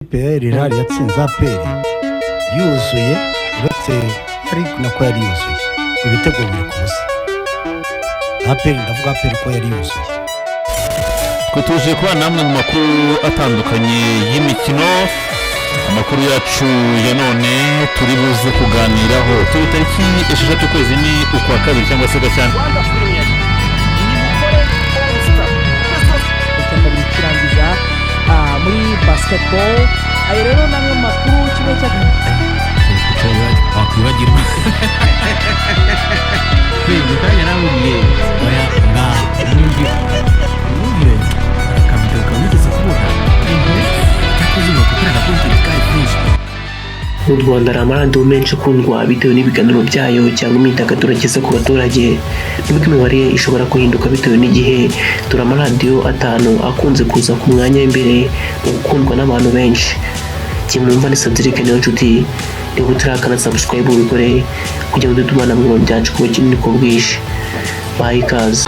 Ikipe ya Al Hilal yatsinze APR yuzuye, uretse yari nako yari yuzuye ibitego 2-0. APR, ndavuga APR ko yari yuzuye. Twe tuje kuba namwe mu makuru atandukanye y'imikino. Amakuru yacu ya none turi buze kuganiraho, turi tariki 6, ukwezi ni ukwa kabiri cyangwa se Gashyantare. Rwanda Premier League, nimukore All Star. Icya kabiri kirangiza muri basketball. Ayo rero ni amwe mu makuru kimwe cya Wakwibagirwa mu kanya nawe ugiye oya ngaha mwumvire mwumvire akavidewo kawe wigeze kubona cyakoze ugakora agakontenti kari fresh. Mu Rwanda hari amaradiyo menshi akundwa bitewe n'ibiganiro byayo cyangwa imyidagaduro ageza ku baturage. Nubwo imibare ishobora guhinduka bitewe n'igihe, dore amaradiyo atanu akunze kuza ku mwanya w'imbere mu gukundwa n'abantu benshi. Kimwumva ni Cedric Niyonshuti. Niba utarakana subscribe, ubikore kugira ngo tubana mu bintu byacu kuba kinini ko bwije. Baha ikaze.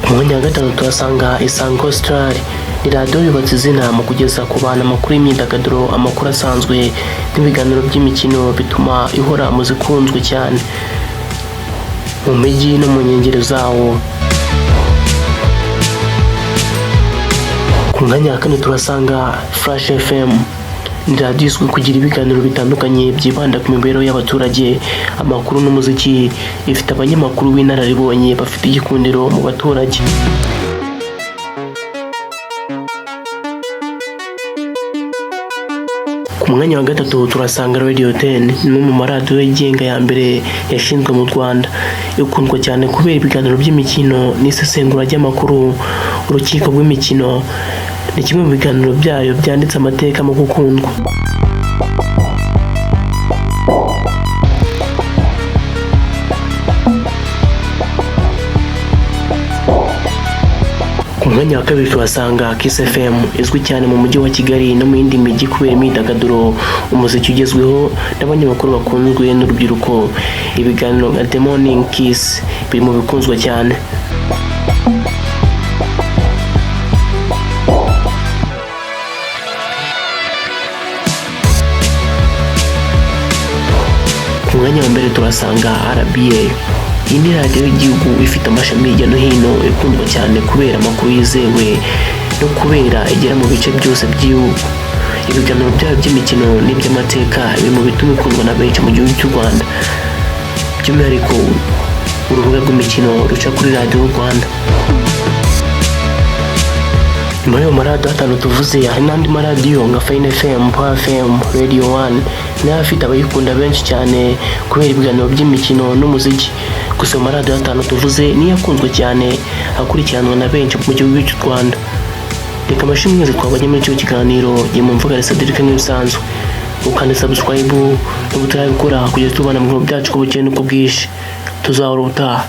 Ku mwanya wa gatatu tuhasanga Isango Star. Ni radiyo yubatse izina mu kugeza ku bantu amakuru y'imyidagaduro, amakuru asanzwe n'ibiganiro by'imikino, bituma ihora mu zikunzwe cyane mu mijyi no mu nkengero zawo. Ku mwanya wa kane turasanga Flash FM. Ni radiyo izwi kugira ibiganiro bitandukanye byibanda ku mibereho y'abaturage, amakuru n'umuziki. Ifite abanyamakuru b'inararibonye bafite igikundiro mu baturage. Ku mwanya wa gatatu turasanga Radio 10, imwe mu maradiyo yigenga ya mbere yashinzwe mu Rwanda. Ikundwa cyane kubera ibiganiro by'imikino n'isesengura ry'amakuru. Urukiko rw'imikino ni kimwe mu biganiro byayo byanditse amateka mu gukundwa. Ku mwanya wa kabiri tuhasanga Kiss FM, izwi cyane mu mujyi wa Kigali no mu yindi mijyi kubera imyidagaduro, umuziki ugezweho n'abanyamakuru bakunzwe n'urubyiruko. Ibiganiro nka The Morning Kiss biri mu bikunzwe cyane. Ku mwanya wa mbere turasanga RBA. Iyi ni radiyo y'igihugu ifite amashami hirya no hino, ikundwa cyane kubera amakuru yizewe no kubera igera mu bice byose by'igihugu. Ibiganiro byayo by'imikino n'iby'amateka biri mu bituma ikundwa na benshi mu gihugu cy'u Rwanda, by'umwihariko urubuga rw'imikino ruca kuri Radiyo Rwanda. Nyuma y'ayo maradiyo atanu tuvuze, hari n'andi maradiyo nka Fine FM, Power FM, Radio One nayo afite abayikunda benshi cyane kubera ibiganiro by'imikino n'umuziki. Gusa ayo maradiyo atanu tuvuze niyo akunzwe cyane, akurikiranwa na benshi mu gihugu cy'u Rwanda. Reka amashimwe mwese twabonye muri icyo kiganiro. Jye mu mvuga Cedric nk'ibisanzwe. Ukande subscribe niba utarabikora kugeza tubana mu bihugu byacu ko bukeye n'uko bwije. Tuzahora ubutaha.